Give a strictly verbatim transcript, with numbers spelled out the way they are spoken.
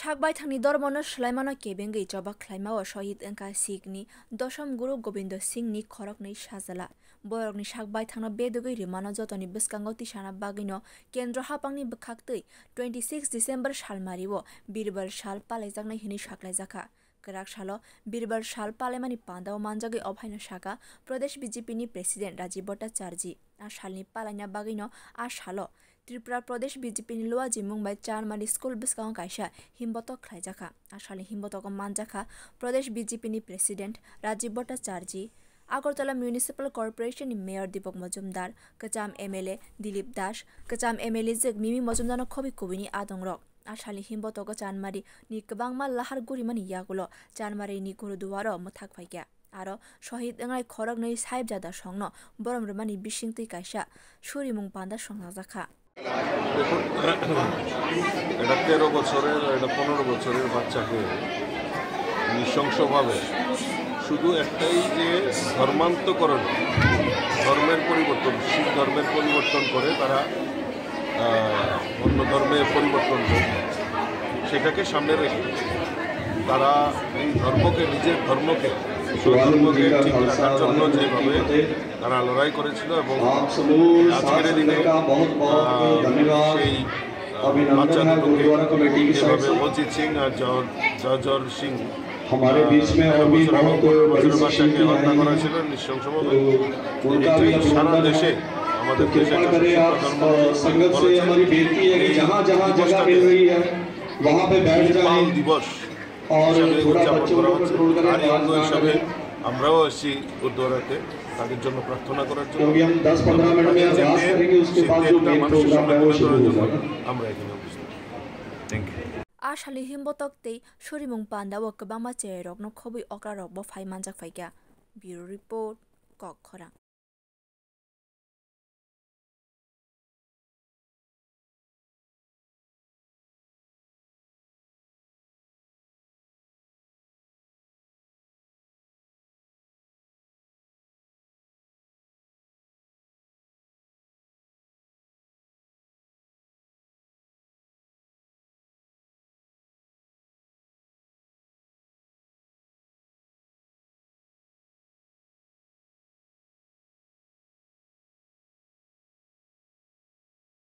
Sak baithangni dormono swlaimano kebengwi choba khlaimao sohid wngkha Sikhni Dosom Guru Gobindo Singhni khoroknwi sajla. Borokni sak baithangno bedugwi rwmano jotoni bwskango tisana bagwino kendro haphangni bwkhaktwi twenty six December salmario Birbar sal palaijaknai hwnwi saklaijakha. Kwrak salo Birbar sal palaimani pandao manjagwi ophaino sakha Pradesh B J P ni President Rajiv Bhattacharjee. A salni palaina bagwino a salo Tripura Pradesh B J P ni Luaji mung bai Chanmari school bwskango kaisa himbotok khlaijakha. A salni himbotogo manjakha Pradesh B J P ni President Rajiv Bhattacharjee, Agartala Municipal Corporation ni Mayor Deepak Majumdar, kwcham M L A Dilip Das, kwcham M L A jwk Mimi Majumdarno khobwi kubuni adongrok. A salni himbotogo Chanmari ni kwbangma lahar gurimani yagulo Chanmari ni Guruduaro mwthak phaikha. Aro sohid wngnai khoroknwi sahibjada songno borom rwmani bisingtwi kaisa surimung panda songjakha. দেখুন, এটা তেরো বছরের, এটা পনেরো বছরের বাচ্চাকে নৃশংসভাবে শুধু একটাই যে ধর্মান্তকরণ, ধর্মের পরিবর্তন, শিখ ধর্মের পরিবর্তন করে তারা, আহ, অন্য ধর্মে পরিবর্তন হোক, সেটাকে সামনে রেখে তারা এই ধর্মকে, নিজের ধর্মকে, স্বধর্মকে ঠিক রাখার জন্য যেভাবে তারা লড়াই করেছিল এবং আজকের দিনে, আহ, সেই, আহ, বাচ্চা দুটোকে যেভাবে অজিত সিং আর জর্জ, জর্জ সিং, আহ, তেরো বছর এবং পনেরো বছরের বাচ্চাকে হত্যা করা হয়েছিল নৃশংসভাবে। এটাই সারা দেশে, আমাদের দেশে যথেষ্ট ধর্ম বলেছে। এই দিবসটাকে পাল দিবস হিসাবে উদযাপন করা হচ্ছে। আর এই অঙ্গ হিসাবে আমরাও আসছি গুরুদুয়ারাতে তাদের জন্য প্রার্থনা করার জন্য। क्योंकि हम दस पन्द्रह मिनट में अभ्यास करेंगे, उसके बाद जो मेन प्रोग्राम है, वो शुरू होगा। আমরা এখানে উপস্থিত। Thank you. A salni himbotok tei surimung pandao kwbangma cherairokno khobwi okrarokbo phai manjak phaikha. Bureau Report, Kokkhorang.